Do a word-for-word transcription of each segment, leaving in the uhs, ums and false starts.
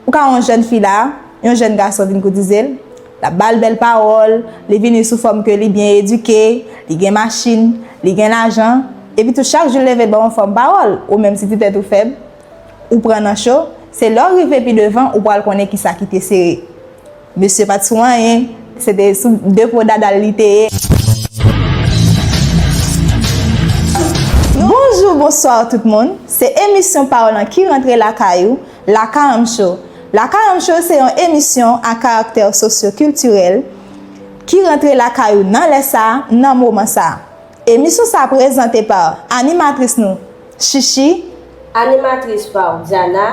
Ou ka wè yon jèn fi la, yon jèn gason vin koutize l, l ap ba l bèl pawòl, li vini sou fòm ke li byen edike, li gen machin, li gen lajan, epi tou chak jou l leve l ba w yon fòm pawòl, ou menm si ti tèt ou fèb, ou pran nan cho, se lè w rive pi devan ou pral konnen kisa ki te sere. Mesye pa t sou anyen, se te sou de po dada l li te ye. Bonjou, bonswa tout moun. Se emisyon Pawòl lan ki rantre lakay ou, Lakaranm Show. Lakaranm Show se yon emisyon a karaktè sosyo-kiltirèl ki rantre lakay ou nan lè sa a, nan moman sa a. Emisyon sa a prezante pa animatris nou, Chichi. Animatris pa w, Diana.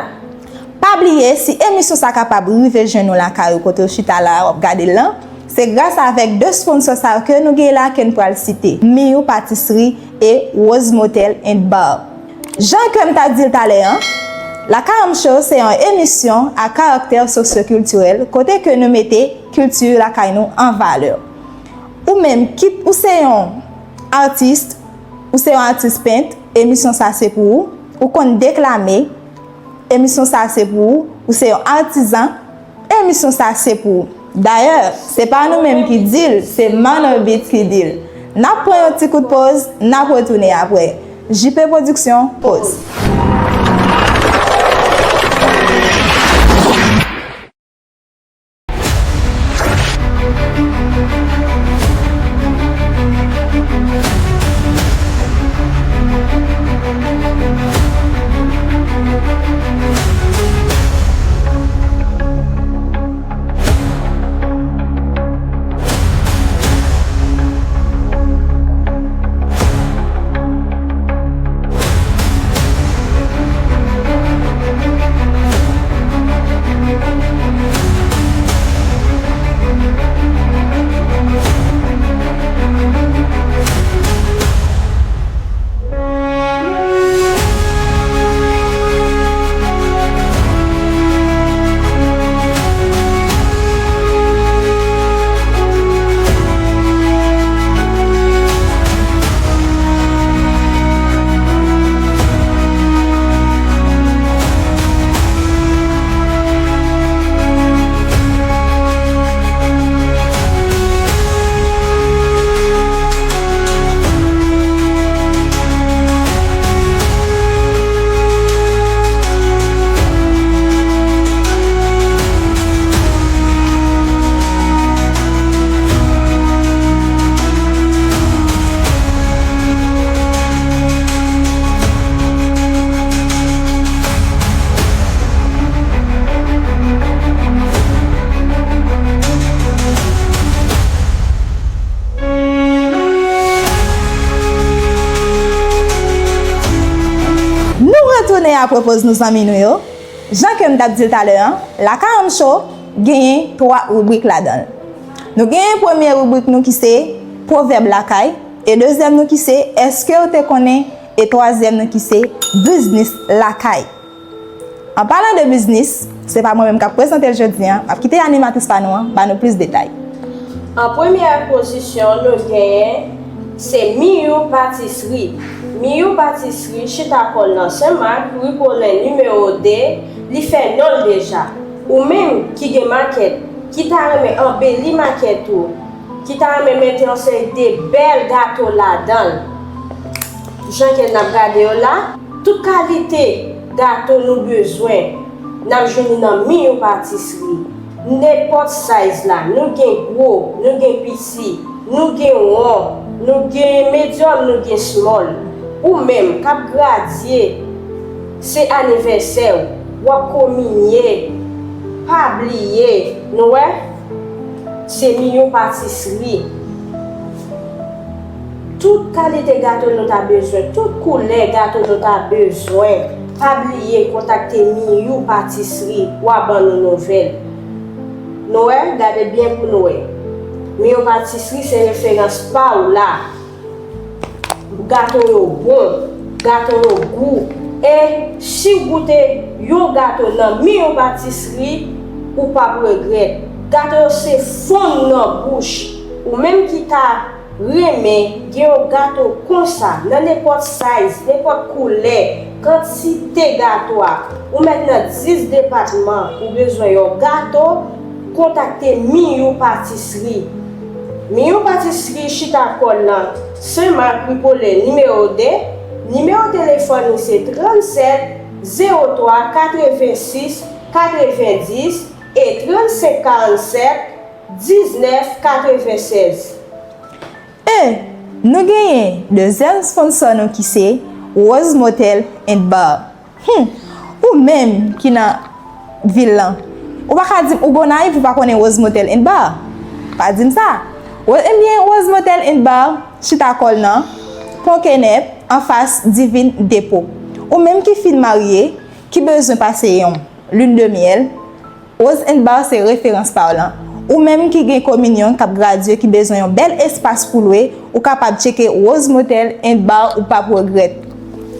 Pa bliye, si emisyon sa a kapab rive jwenn ou lakay ou kote w chita la, w ap gade l lan, se gras avèk de sponsò sa yo ke nou gen la ke n pral site, Miyou Patisri e Rose Motel and Bar. Jan ke m ta di l talè an, Lakaranm Show se yon emisyon a karaktè sosyo-kiltirèl kote ke nou mete kilti lakay nou an valè. Ou menm, kit ou se yon atis, ou se yon atis pent, emisyon sa se pou ou. Ou konn deklame, emisyon sa se pou ou. Ou se yon atizan, emisyon sa se pou ou. Dayè, se pa nou menm ki di l, se Manor Beats ki di l. N ap pran yon ti kout poz, n ap retounen apre. J P Production, poz. Nou retounen apre poz nou zanmi nou yo. Jan ke m t ap di l talè an, Lakaranm Show genyen twa ribrik ladan l. Nou genyen premye ribrik nou ki se pwovèb lakay, e dezyèm nou ki se èske w te konnen, e twazyèm nou ki se biznis lakay. An palan de biznis, se pa mwen menm k ap prezante l jodi a, m ap kite animatris pa nou an ba nou plis detay. An premyè pozisyon, nou genyen se Miyou Patisri. Miyou Patisri chita kò l nan Senmak, Ripolen nimewo de, li fè non l deja. Ou menm ki gen makèt, ki ta renmen anbeli makèt ou, ki ta renmen mete yon seri de bèl gato ladan l, jan ke n ap gade yo la, tout kalite gato nou bezwen, n ap jwenn li nan Miyou Patisri. Nenpòt size la, nou gen gwo, nou gen piti, nou gen won, nou gen medyòm, nou gen small. Ou menm k ap gradye, se anivèsè w, w ap kominye, pa bliye, nou wè, se Miyou Patisri. Tout kalite gato nou ta bezwen, tout koulè gato nou ta bezwen, pa bliye kontakte Miyou Patisri, w a ban nou nouvèl. Nou wè, gade byen pou nou wè. Miyou Patisri se referans pa w la. Gato yo bon, gato yo gou. E si w goute yon gato nan Miyou Patisri, ou p ap regrèt. Gato yo se fonn nan bouch. Ou menm ki ta renmen gen yon gato konsa, nan nenpòt size, nenpòt koulè, Kantite gato a. Ou mèt nan dis depatman, ou bezwen yon gato, kontakte Miyou Patisri. Miyou Patisri chita kò l nan Sen Mak, ri Polè, nimewo de. Nimewo telefòn li se trannsèt zewo twa katrevensis katrevendis e trannsenk karannsèt diznèf katrevensèz. E nou genyen dezyèm sponsò nou ki se Rose Motel and Bar. Hmm, ou menm ki nan vil lan, ou pa ka di m ou Gonayiv ou pa konnen Rose Motel and Bar. Pa di m sa. Wo- Ebyen, Rose Motel and Bar chita kò l nan Pon Kenèp, anfas Divine Dépôt. Ou menm ki fin marye, ki bezwen pase yon lune de miel, Rose and Bar se referans pa w lan. Ou menm ki gen kominyon k ap gradye, ki bezwen yon bèl espas pou lwe, ou kapab tcheke Rose Motel and Bar, ou p ap regrèt.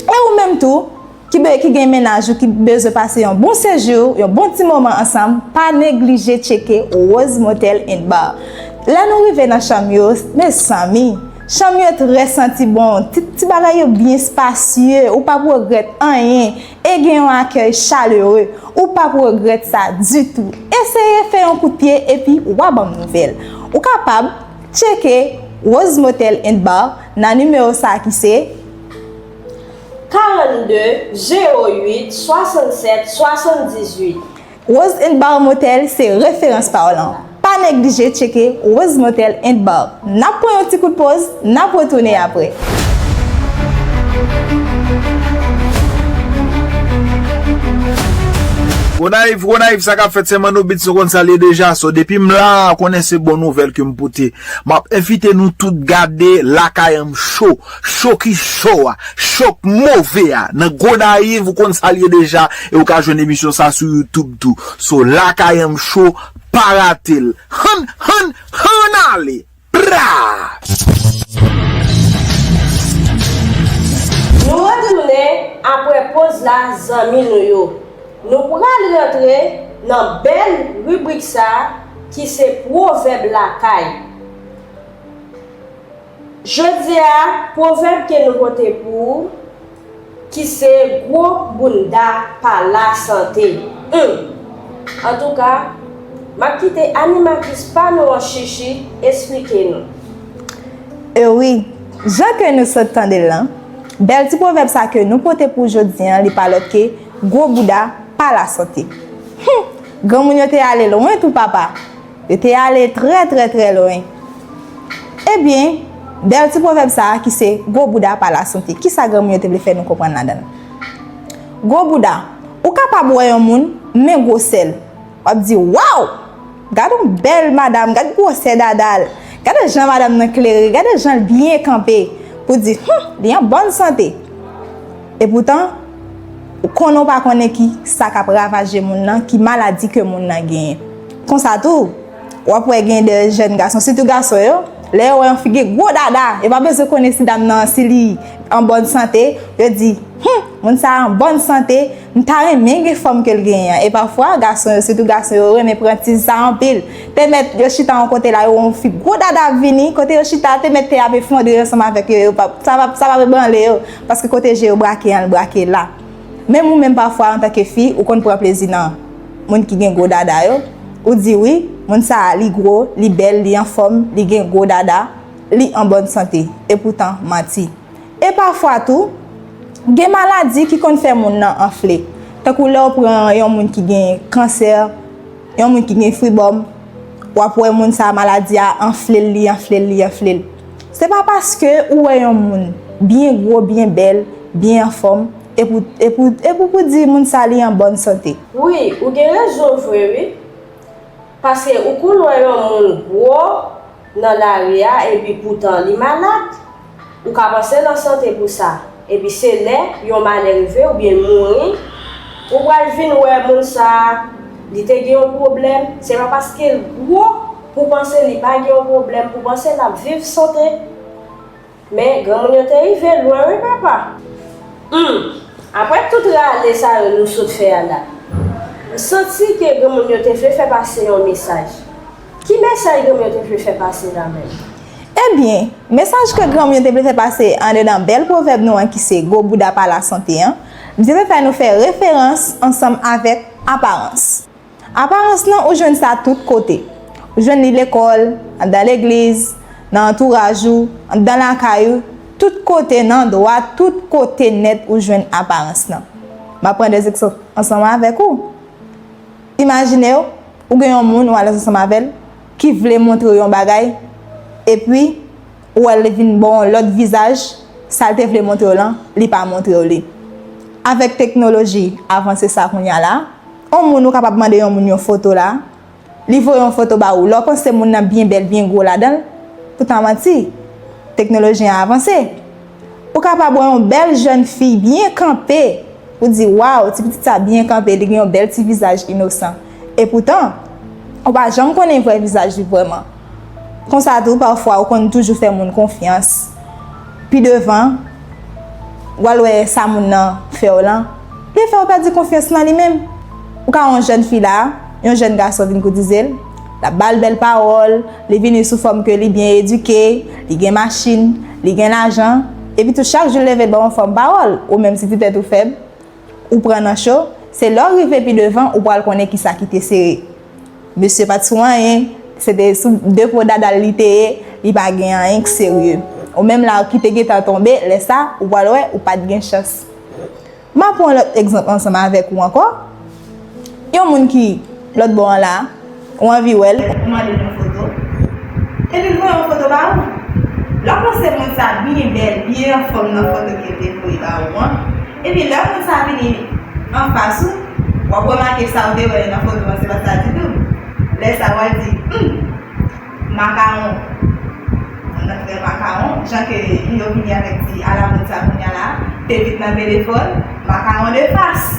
E ou menm tou, ki be, ki gen mennaj ou ki bezwen pase yon bon sejou, yon bon ti moman ansanm, pa neglije tcheke Rose Motel and Bar. Lè nou rive nan chanm yo, mezanmi, chanm yo trè santi bon, ti, ti bagay yo byen espasye, ou p ap regrèt anyen. E gen yon akèy chalere, ou p ap regrèt sa ditou. Eseye fè yon kout pye epi w a ban m nouvèl. Ou kapab tcheke Rose Motel and Bar nan nimewo sa ki se karannde, zewo uit, swasannsèt, swasanndizuit. Rose and Bar Motel se referans pa w lan. Pa neglije tcheke Rose Motel and Bar. N ap pran yon ti kout poz, n ap retounen apre. Gonayiv, Gonayiv, sa k ap fèt? Se Manno Beats, nou konn sa l ye deja. So, depi m la, konnen se bon nouvèl ke m pote. M ap envite nou tout gade Lakay Ann Cho, cho ki cho a, cho k move a, nan Gonayiv, ou konn sa l ye deja, e ou ka jwenn emisyon sa sou YouTube tou. So, Lakay Ann Cho, pa rate l. Hann, hann, hann ale! Pra! Nou retounen apre poz la, zanmi nou yo. Nou pral rantre nan bèl ribrik sa ki se pwovèb lakay. Jodi a, pwovèb ke nou pote pou ou, ki se gwo bounda pa lasante. Hum! Antouka, m ap kite animatris pa nou an Chichi esplike nou. E wi, jan ke nou sot tande l lan, bèl ti pwovèb sa ke nou pote pou jodi an, li pa lòt ke gwo bouda pa lasante. Hum! Granmoun yo te ale lwen tou papa. Yo te ale trè trè trè lwen. Ebyen, dèyè ti pwovèb sa a ki se gwo bouda pa lasante, kisa granmoun yo te vle fè nou konprann ladan l? Gwo bouda, ou kapab wè yon moun, men gwosè l. W ap di, waw! Gad yon bèl madanm, gad gwosè dada l. Gade jan madanm nan klere, gade jan l byen kanpe. Pou di, hum, li an bòn sante. Epoutan, ou konnen ou pa konnen ki sa k ap ravaje moun nan, ki maladi ke moun nan genyen. Konsa tou, w ap wè gen de jèn gason, sitou gason yo, lè yo wè yon fi gen gwo dada, yo pa bezwen konnen si dam nan, si li an bòn sante, yo di, hum, moun sa a an bòn sante, m ta renmen gen fòm ke l genyen an. E pafwa, gason yo, sitou gason yo, renmen pran tiz sa anpil. Te mèt yo chita yon kote la, yo wè yon fi gwo dada ap vini, kote yo chita, te mèt tè a ap efondre ansanm avèk yo, yo p ap, sa p ap, sa p ap ebranle yo. Paske kote je yo brake an, l brake la. Menm ou menm pafwa antanke fi, ou konn pran plezi nan moun ki gen gwo dada yo. Ou di wi, moun sa a li gwo, li bèl, li anfòm, li gen gwo dada, li an bòn sante. Epoutan, manti. E pafwa tou, gen maladi ki konn fè moun nan anfle. Tankou lè w pran yon moun ki gen kansè, yon moun ki gen fibòm, w ap wè moun sa a maladi a anfle l, li anfle l, li anfle l. Se pa paske ou wè yon moun byen gwo, byen bèl, byen anfòm, epi w, epi w, epi w pou di moun sa a li an bòn sante. Wi, ou gen rezon vre wi. Paske ou konn wè yon moun gwo nan lari a epi poutan li malad. Ou ka panse l an sante pou sa. Epi se lè yon malè rive oubyen l mouri, ou pral vin wè moun sa a, li te gen yon pwoblèm. Se pa paske l gwo pou w panse li pa gen yon pwoblèm, pou w panse l ap viv sante. Men granmoun yo te rive lwen wi papa. Hum, apre tout rale sa yo nou sot fè a la, m santi ke granmoun yo te vle fè pase yon mesaj. Ki mesaj granmoun yo te vle fè pase la menm? Ebyen, mesaj ke granmoun yo te vle fè pase andedan bèl pwovèb nou an ki se gwo bouda pa lasante an, Byen fè nou fè referans ansanm avèk aparans. Aparans lan, ou jwenn sa tout kote. Ou jwenn li lekòl, anndan legliz, nan antouraj ou, anndan lakay ou, tout kote, nan dwa, tout kote nèt ou jwenn aparans lan. M ap pran de egzanp ansanm avèk ou. Imajine w, ou gen yon moun ou alèz ansanm avè l ki vle montre w yon bagay, epi ou wè l vin ba w yon lòt vizaj, sa l te vle montre w lan, li pa montre w li. Avèk teknoloji avanse sa kounye a la, yon moun ou kapab mande yon moun yon foto la, li voye yon foto ba ou, lè w panse moun nan byen bèl, byen gwo ladan l, poutan manti, teknoloji an avanse. Ou kapab wè yon bèl jèn fi byen kanpe, ou di, "Waw, ti pitit sa byen kanpe, li gen yon bèl ti vizaj inosan." Epoutan, ou pa janm konnen vrè vizaj li vrèman. Konsa tou, pafwa, ou konn toujou fè moun konfyans. Pi devan, w al wè sa moun nan fè w lan, li fè w pèdi konfyans nan li menm. Ou ka wè yon jèn fi la, yon jèn gason vin koutize l, l ap ba l bèl pawòl, li vini sou fòm ke li byen edike, li gen machin, li gen lajan, epi tou chak jou l leve l ba w yon fòm pawòl, ou menm si ti tèt ou fèb, ou pran nan cho, se lè w rive pi devan ou pral konnen kisa ki te sere. Mesye pa t sou anyen, se te sou de po dada l li te ye, li pa gen anyen k serye. Ou menm la ki te gentan tonbe, lè sa, ou pral wè, ou pa t gen chans. M ap pran yon lòt egzanp ansanm avèk ou ankò. Yon moun ki lòt bò an la, ou anvi wè l, ou mande l yon foto, epi l voye yon foto ba ou. Lè w panse moun sa byen bèl, byen anfòm nan foto ke l te voye ba ou an, epi lè moun sa vini anfas ou, w ap remake sa ou te wè nan foto an, se pa sa ditou. Lè sa, w al di, hmm, makawon. Moun nan trè makawon, jan ke yo vini avèk ti alamòd sa kounye a la, pepit nan telefòn, makawon de fas.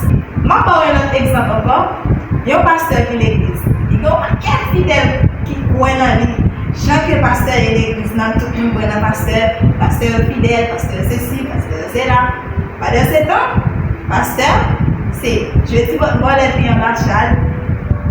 M ap ba w yon lòt egzanp ankò. Yon pastè ki legliz, li gen yon pakèt fidèl ki kwè nan li. Jan ke pastè ye legliz nan, tout moun kwè nan pastè, pastè yo fidèl, pastè yo sesi, pastè yo sela. Pandan se tan, pastè, se jedi vòlè pi anba chal,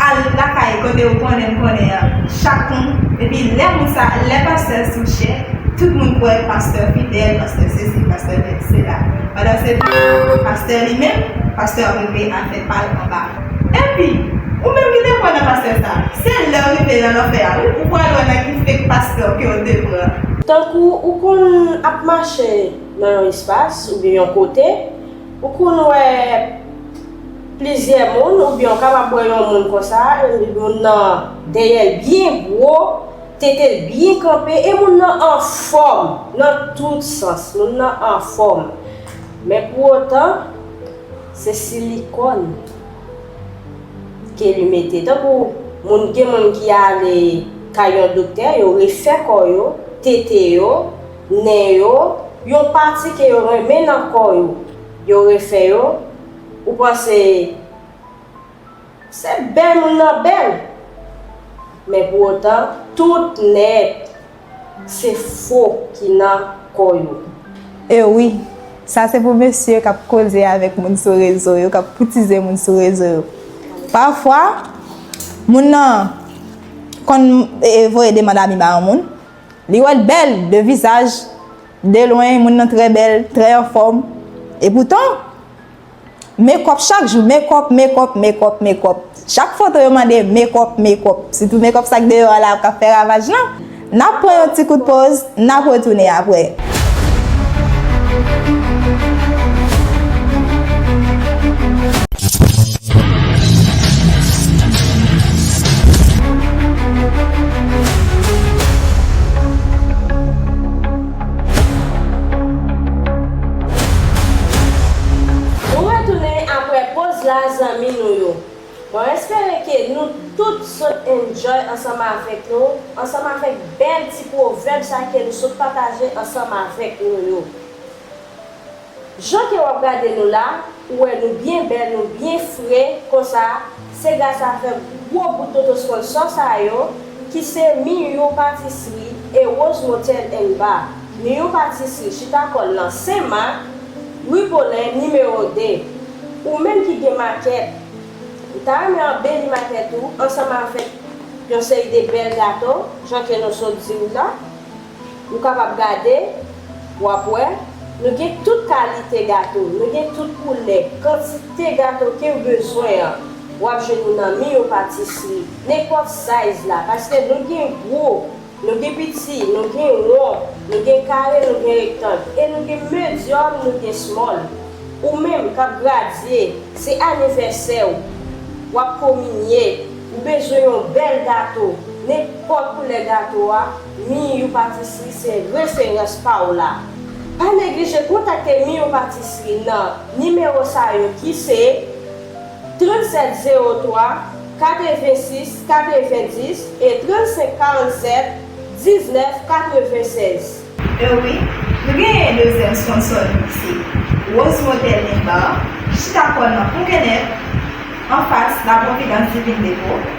al lakay kote ou konnen m konnen an, chak moun, epi lè moun sa, lè pastè sou chè, tout moun kwè pastè fidèl, pastè sesi, pastè sela. Pandan se tan, pastè li menm, pastè rive a fè pa l anba. Epi, ou menm ki te kwè nan pastè sa, se lè w rive nan lanfè a, wi, ou pral wè nan ki fake pastè ke w te pran. Tankou ou konn ap mache nan yon espas oubyen yon kote, ou konn wè plizyè moun, oubyen ou kapab wè yon moun konsa, epi moun nan dèyè l byen gwo, tete l byen kanpe, e moun nan anfòm nan tout sans, moun nan anfòm. Men pou otan, se silikòn ke li mete. Tankou moun, gen moun ki ale kay yon doktè, yo refè kò yo, tete yo, nen yo, yon pati ke yo renmen nan kò yo, yo refè yo. Ou panse se bèl moun nan bèl, men pou otan, tout nèt se fo ki nan kò yo. E wi, sa se pou mesye k ap koze avèk moun sou rezo yo, k ap koutize moun sou rezo yo. Pafwa, moun nan konn, e, voye demann ami ba yon moun, li wè l bèl de vizaj, de lwen, moun nan trè bèl, trè anfòm. Epoutan, mekòp chak jou, mekòp, mekòp, mekòp, mekòp. Chak foto yo mande mekòp, mekòp. Sitou mekòp sa k deyò a la k ap fè ravaj lan. N ap pran yon ti kout poz, n ap retounen apre. Nou retounen apre poz la, zanmi nou yo. Mwen espere ke nou tout sot enjoy ansanm avèk nou, ansanm avèk bèl ti pwovèb sa ke nou sot pataje ansanm avèk nou yo. Jan ke w ap gade nou la, ou wè nou byen bèl, nou byen fre, konsa, se gras avèk gwo bout oto sponsò sa yo, ki se Miyo Patisri e Rose Motel and Bar. Miyo Patisri chita kò l nan Senmak, Ri Polen, nimewo de. Ou menm ki gen makèt, ou ta renmen anbeli makèt ou ansanm avèk yon seri de bèl gato, jan ke nou sot di w la, ou kapab gade, w ap wè, Nou gen tout kalite gato, nou gen tout koulè, kantite gato ke w bezwen an, w ap jwenn yo nan Miyo Patisri, nenpòt size la, paske nou gen gwo, nou gen piti, nou gen won, nou gen kare, nou gen rektang, e nou gen medyòm, nou gen small. Ou menm k ap gradye, se anivèsè w, w ap kominye, ou bezwen yon bèl gato, nenpòt koulè gato a, Miyo Patisri se referans pa w la. Pa neglije kontakte Miyo Patisri nan nimewo sa yo ki se trannsenk zewo twa, katrevensis, katrevendis e trannsenk karannsèt, diznèf katrevensèz. E wi, nou genyen dezyèm sponsò nou ki se Rose Motel and Bar, ki chita kò l nan Pon Kenneth, anfas La Providence Divine Dépôt.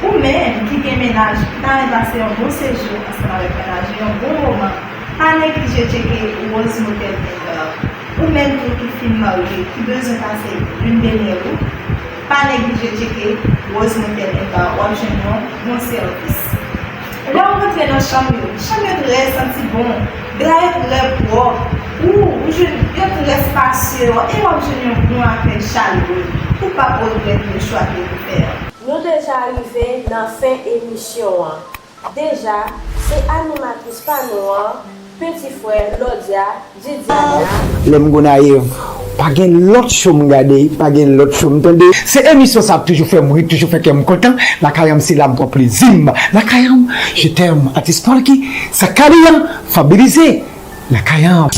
Ou menm ki gen mennaj, ki ta renmen pase yon bon sejou ansanm avèk mennaj ou, yon bon moman, pa neglije tcheke Rose Motel and Bar. Ou menm tou ki fin marye, ki bezwen pase lune de miel ou, pa neglije tcheke Rose Motel and Bar, w ap jwenn yon bon sèvis. Lè w rantre nan chanm yo, chanm yo trè santi bon, dra yo trè pwòp, ou, ou jwenn yo trè espasye, e w ap jwenn yon bon akèy chalere, ou p ap regrèt le chwa ke ou fè a. Nou deja rive nan fen emisyon an. Deja, se animatris pa nou an, peti frè Lòdya, Didyana. Lè m Gonayiv, pa gen lòt cho m gade, pa gen lòt cho m tande. Se emisyon sa ap toujou fè m ri, toujou fè kè m kontan. Lakay an m se la m pran plezi m. Lakay an m, je t'aime, atis Polky, sa k ale an, Fabilize. Lakay an.